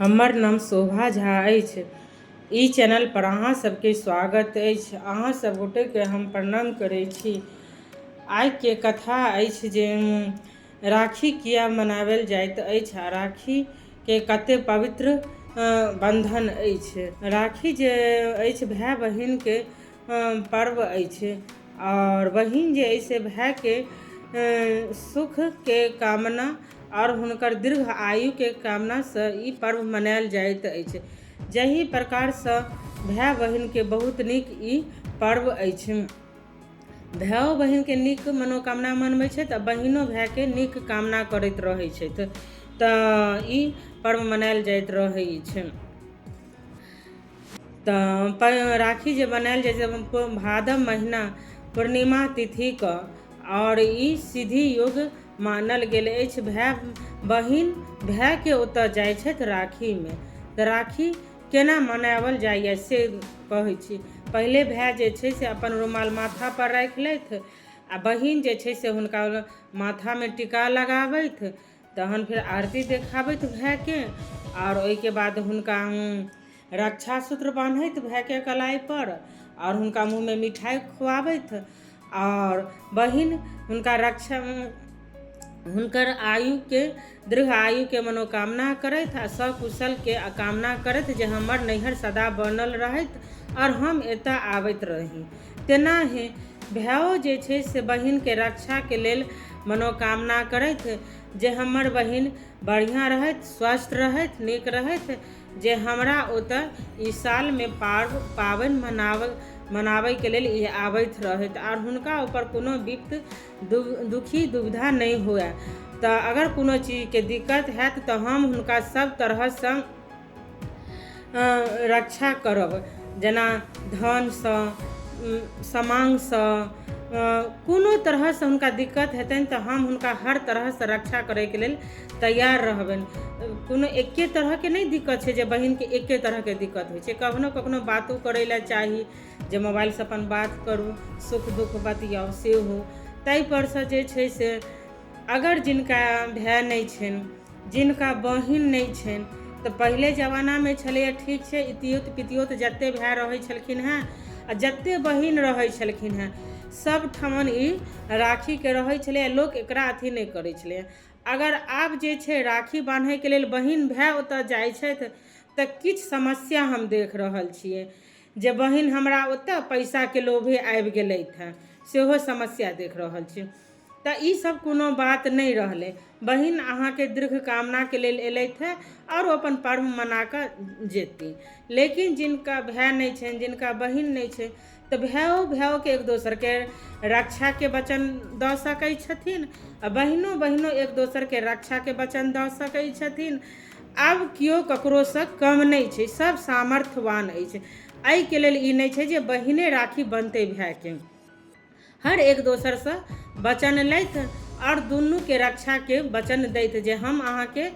हमर नाम शोभा झा अछि। ई चैनल पर अहाँ सबके स्वागत अछि। अहाँ सब गोटेके हम प्रणाम करै छी। आइके कथा अछि जे राखी किया मनाओल जाइत अछि आ राखीके कते पवित्र बन्धन अछि। राखी जे अछि भाय बहिनके पर्व अछि आओर बहिन जे अछि से भायके सुखके कामना आओर हुनकर दीर्घ आयुके कामनासँ ई पर्व मनायल जाइत अछि। जाहि प्रकारसँ भाय बहिनके बहुत नीक ई पर्व अछि। भायो बहिनके नीक मनोकामना मनबै छथि आ बहिनो भायके नीक कामना करैत रहै छथि। तऽ ई पर्व मनायल जाइत रहै अछि। तऽ राखी जे बनायल जाइ छै भादव महिना पूर्णिमा तिथिके आओर ई सीधी योग मानल गेल अछि। भाय बहिन भायके ओतऽ जाइ छथि राखीमे। तऽ राखी केना मनाओल जाइए से कहै छी। पहिले भाय जे छै से अपन रुमाल माथापर राखि लथि आ बहिन जे छै से हुनका माथामे टीका लगाबथि, तहन फेर आरती देखाबैत भायके आओर ओहिके बाद हुनका रक्षा सूत्र बान्हैत भायके कलाइपर आओर हुनका मुँहमे मिठाइ खुआबैत आओर बहिन हुनका रक्षा हुनकर आयुके दीर्घ आयुके मनोकामना करैत आ सकुशलके कामना करैत जे हमर नैहर सदा बनल रहैत आओर हम एतऽ आबैत रही। तेनाहे भायो जे छै से बहिनके रक्षाके लेल मनोकामना करैत जे हमर बहिन बढ़िआँ रहथि, स्वस्थ रहथि, नीक रहथि, जे हमरा ओतऽ ई सालमे पार्व पाबनि मनाबैके लेल ई आबैत रहथि आओर हुनका ऊपर कोनो विपत दुखी दुविधा नहि हुए। तऽ अगर कोनो चीजके दिक्कत हैत तऽ हम हुनका सब तरहसँ रक्षा करब, जेना धनसँ, समाङ्गसँ, कोनो तरहसँ हुनका दिक्कत हेतनि तऽ हम हुनका हर तरहसँ रक्षा करैके लेल तैयार रहबनि। कोनो एके तरहके नहि दिक्कत छै जे बहिनके एके तरहके दिक्कत होइ छै। कखनो कखनो बातो करै लए चाही जे मोबाइलसँ अपन बात करू, सुख दुःख बतियाउ सेहो। ताहिपरसँ जे छै से अगर जिनका भाय नहि छनि, जिनका बहिन नहि छनि, तऽ पहिले जमानामे छलैए ठीक छै, इतियोत पितियोत जतेक भाय रहै छलखिन हेँ आ जतेक बहिन रहै छलखिन हेँ, सभ ठमन ई राखीके रहै छलैए, लोक एकरा अथी नहि करै छलैए। अगर आब जे छै राखी बान्हैके लेल बहिन भाय ओतय जाइ छथि तऽ किछु समस्या हम देख रहल छियै जे बहिन हमरा ओतय पैसाके लोभे आबि गेलथि हेँ, सेहो समस्या देख रहल छी। तऽ ई सब कोनो बात नहि रहलै। बहिन अहाँके दीर्घ कामनाके लेल एलथि हेँ आओर ओ अपन पर्व मना कऽ जेती। लेकिन जिनका भाय नहि छनि, जिनका बहिन नहि छै, तऽ भायो भायोके एक दोसरके रक्षाके वचन दऽ सकै छथिन आ बहिनो बहिनो एक दोसरके रक्षाके वचन दऽ सकै छथिन। आब केओ ककरोसँ कम नहि छै, सब सामर्थ्यवान अछि। एहिके लेल ई नहि छै जे बहिने राखी बन्हतै भायके। हर एक दोसरसँ वचन लैत आओर दुनूके रक्षाके वचन दैत जे हम अहाँके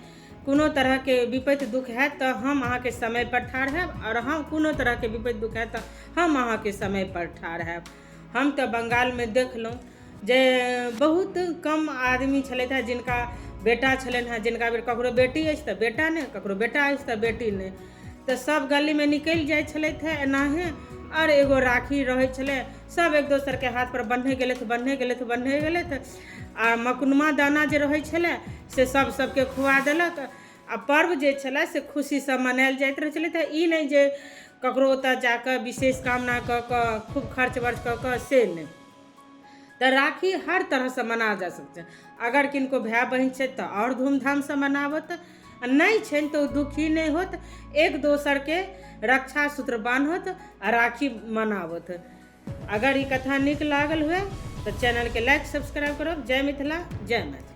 कोनो तरहके विपत्ति दुःख हैत तऽ हम अहाँके समयपर ठाढ़ हैब आओर हम कोनो तरहके विपत्ति दुःख हैत तऽ हम अहाँके समयपर ठाढ़ हैब। हम तऽ बङ्गालमे देखलहुँ जे बहुत कम आदमी छलथि हेँ जिनका बेटा छलनि हेँ, जिनका ककरो बेटी अछि तऽ बेटा नहि, ककरो बेटा अछि तऽ बेटी नहि, तऽ सभ गलीमे निकलि जाइ छलथि हेँ एनाहे आओर एगो राखी रहै छलै, सभ एक दोसरके हाथपर बन्है गेलथि, बन्है गेलथि, बन्है गेलथि आ मकुनमा दाना जे रहै छलै से सभ सभके खुआ देलक आ पर्व जे छलै से खुशीसँ मनायल जाइत रहै छलै। तऽ ई नहि जे ककरो ओतऽ जाकऽ विशेष कामना कऽ कऽ खूब खर्च बर्च कऽ कऽ, से नहि। तऽ राखी हर तरहसँ मना जा सकै छै। अगर किनको भाय बहिन छै तऽ आओर धूमधामसँ मनाबत आ नहि छनि तऽ ओ दुखी नहि होत, एक दोसरके रक्षा सूत्र बान्हत आ राखी मनाबत। अगर ई कथा नीक लागल हुए तऽ चैनलके लाइक सब्सक्राइब करब। जय मिथिला, जय मैथिली।